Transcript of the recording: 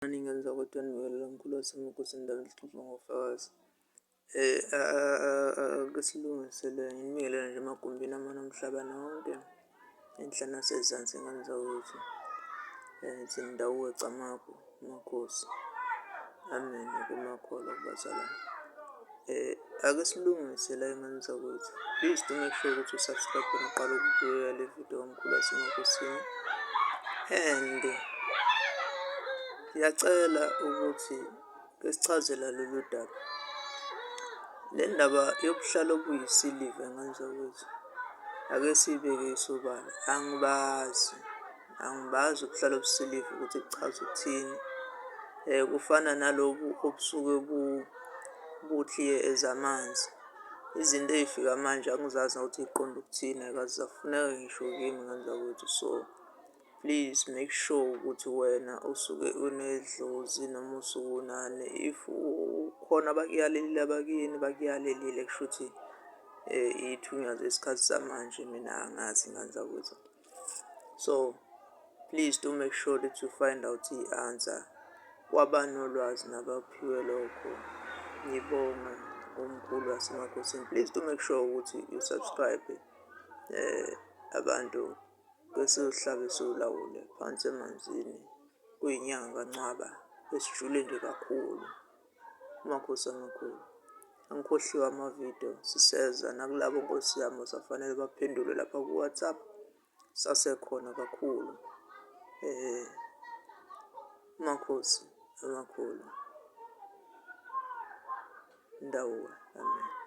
Ningane zakwethu, nibingelele mkhulu waseMakhosini indaba exoxwa ngofakazi. Ake silungise le, nginibingelele nje emagumbini amane omhlaba nonke, enhla nasezansi ngane zakwethu. Ngithi ndawuwe, camagu makhosi, amen kumakholwa kubazalwane. Ake silungise la y'ngane zakwethu. Please do make sure ukuthi u-subscribe uma uqala ukubukela le video kaMkhulu waseMakhosini and ngiyacela ukuthi kesichazela lolu daba. Le ndaba yobuhlalo obuyisiliva, ngane zakwethu, ake siyibeke isobala, angibazi, angibazi ubuhlalo obusiliva ukuthi buchaza ukuthini. Kufana nalobu obusuke bu-clear as amanzi. Izinto ey'fika manje angizazi nokuthi y'qonde ukuthini, ayikaze zafuneka ngisho kimi, ngane zakwethu. So please make sure ukuthi wena osuke unedlozi noma usuke unani, if khona abakuyalelile abakini, bakuyalelile, kushuthi iy'thunywa zesikhathi samanje, mina angazi, ngane zakwethu. So please do make sure that you find out i-answer kwabanolwazi nabaphiwe lokho. Ngibonga umkhulu waseMakhosini. Please do make sure ukuthi you subscribe, abantu bese siwulawule phansi emanzini. Kuyinyanga kaNcwaba esijule nje kakhulu, Makhosi amakhulu. Angikhohliwe amavidiyo, siseza nakulabo, nkosi yami, osafanele baphendule lapha ku-WhatsApp, sasekhona kakhulu. Makhosi amakhulu, ndawuwe, amen.